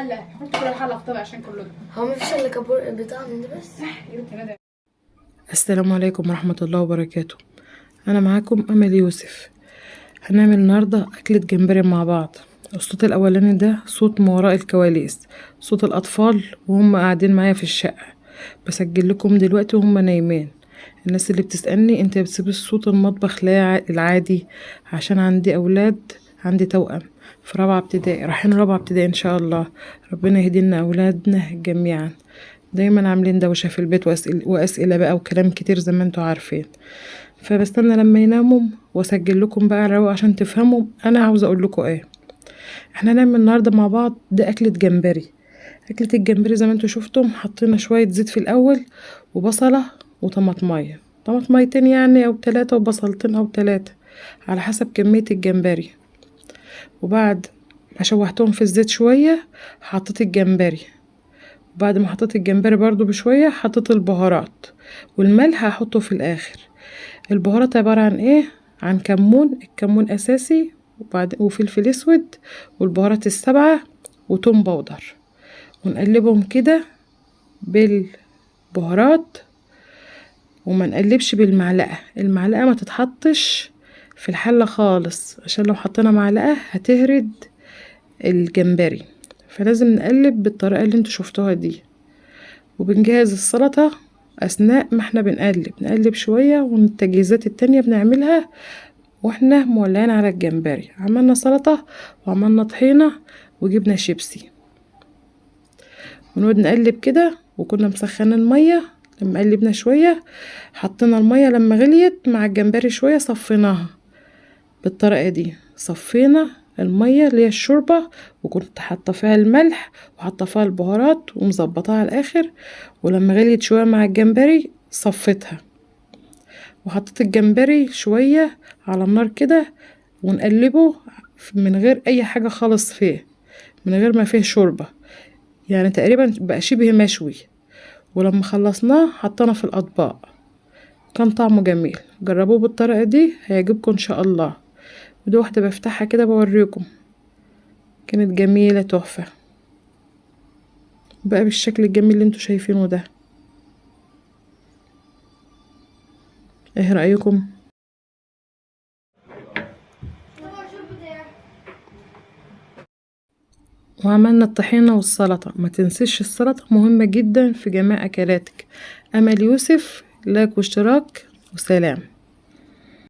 الحلة، حط كل الحلة في طبق عشان كله ده. هو مفيش الا كابور بتاع من ده بس. يا بنت ندى. السلام عليكم ورحمة الله وبركاته. أنا معاكم أمل يوسف. هنعمل النهاردة أكلة جمبري مع بعض. الصوت الأولاني ده صوت ما وراء الكواليس، صوت الأطفال وهم قاعدين معايا في الشقة. بسجل لكم دلوقتي وهم نايمين. الناس اللي بتسألني انت بتسيبي صوت المطبخ لا العادي، عشان عندي أولاد، عندي توأم في رابعة ابتدائي، رايحين رابعة ابتدائي إن شاء الله. ربنا يهدينا أولادنا جميعا. دايما عاملين دوشة في البيت وأسئلة بقى وكلام كتير زي ما انتوا عارفين. فبستنى لما يناموا واسجل لكم بقى الرواق عشان تفهموا انا عاوزه اقول لكم ايه. احنا هنعمل النهارده مع بعض ده اكله جمبري. اكله الجمبري زي ما انتوا شفتم، حطينا شوية زيت في الاول وبصله وطماطميه، طماطميتين يعني او 3، وبصلتين او 3 على حسب كمية الجمبري. وبعد ما شوحتهم في الزيت شوية حطيت الجمبري. بعد ما حطيت الجمبري برضو بشوية حطيت البهارات والملح هحطه في الاخر. البهارات عبارة عن ايه؟ عن كمون، الكمون اساسي، وفلفل اسود، والبهارات 7، وتوم powder. ونقلبهم كده بالبهارات، وما نقلبش بالمعلقة. المعلقة ما تتحطش في الحلة خالص، عشان لو حطينا معلقة هتهرد الجمبري، فلازم نقلب بالطريقة اللي انتوا شفتوها دي. وبنجهز السلطة اثناء ما احنا بنقلب، نقلب شوية، والتجهيزات التانية بنعملها واحنا مولعين على الجمبري. عملنا سلطة وعملنا طحينة وجبنا شيبسي، ونقعد نقلب كده. وكنا مسخنين المية، لما قلبنا شوية حطينا المية، لما غليت مع الجمبري شوية صفيناها بالطريقة دي. صفينا المية اللي هي الشوربة، وكنت حاطة فيها الملح وحاطة فيها البهارات ومظبطاها على الآخر. ولما غليت شوية مع الجمبري صفيتها، وحطيت الجمبري شوية على النار كده، ونقلبه من غير أي حاجة خالص فيه، من غير ما فيه شوربة، يعني تقريبا بقى شبه مشوي. ولما خلصناه حطينا في الأطباق، كان طعمه جميل. جربوه بالطريقة دي هيعجبكم إن شاء الله. ودي واحدة بفتحها كده بوريكم، كانت جميلة تحفة بقى بالشكل الجميل اللي انتوا شايفينه ده. ايه رأيكم؟ وعملنا الطحينة والسلطة. ما تنسيش السلطة مهمة جدا في جميع أكلاتك. أمل يوسف، لايك واشتراك وسلام.